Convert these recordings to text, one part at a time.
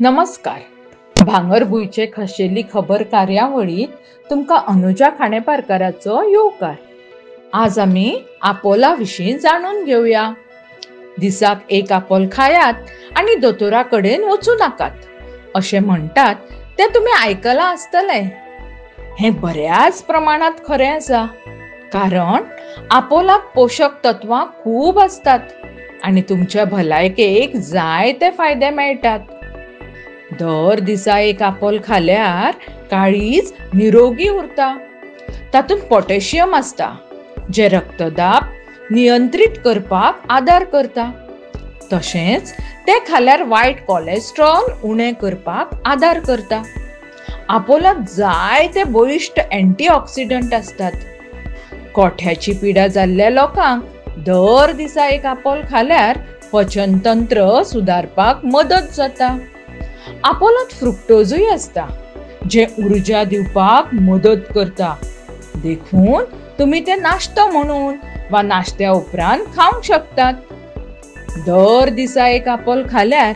नमस्कार. भांगरभूंयचे खाशेली खबर कार्यावळींत तुमकां अनुजा खांडेपारकाराचो येवकार. आज आमी आपोला विशीं जाणून घेवया. दिसाक एक आपोल खायात आनी दोतोरा कडेन वचूं नाकात अशें म्हणटात तें तुमी आयकलां आसतलें. हें बऱ्याच प्रमाणांत खरें आसा, कारण आपोलाक पोशक तत्वां खूब आसतात आनी तुमच्या भलायकेक जायते फायदे मेळटात. दर दिसा एक आपोल खाल्यार काळीज निरोगी उरता. तातूंत पोटॅशियम आसता जें रक्तदाब नियंत्रीत करपाक आदार करता. तशेंच तें खाल्यार वायट कोलेस्ट्रॉल उणें करपाक आदार करता. आपोलाक जायते बळिश्ट अँटीऑक्सिडंट आसतात. कोठ्याची पिडा जाल्ल्या लोकांक दर दिसा एक आपोल खाल्यार पचनतंत्र सुदारपाक मदत जाता. आपोलांत फ्रुक्टोजूय आसता जें उर्जा दिवपाक मदत करता. देखून तुमी तें नाश्तो म्हणून वा नाश्त्या उपरांत खावंक शकतात. दर दिसा एक आपोल खाल्यार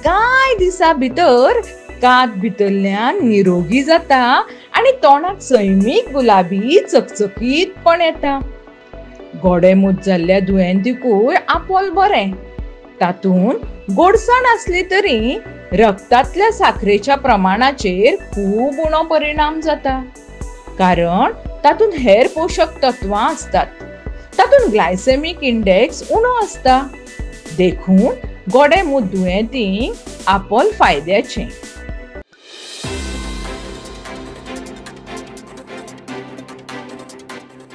कांय दिसां भितर कात भितरल्यान निरोगी जाता आनी तोंडाक सैमीक गुलाबी चकचकीतपण येता. गोडेंमूत जाल्ल्या दुयेंतीकूय आपोल बरें. तातूंत गोडसाण आसली तरी रक्तांतल्या साखरेच्या प्रमाणाचेर खूब उणो परिणाम जाता, कारण तातूंत हेर पोशक तत्वां आसतात. तातूंत ग्लायसेमीक इंडेक्स उणो आसता, देखून गोडेंमूत दुयेंतींक आपोल फायद्याचें.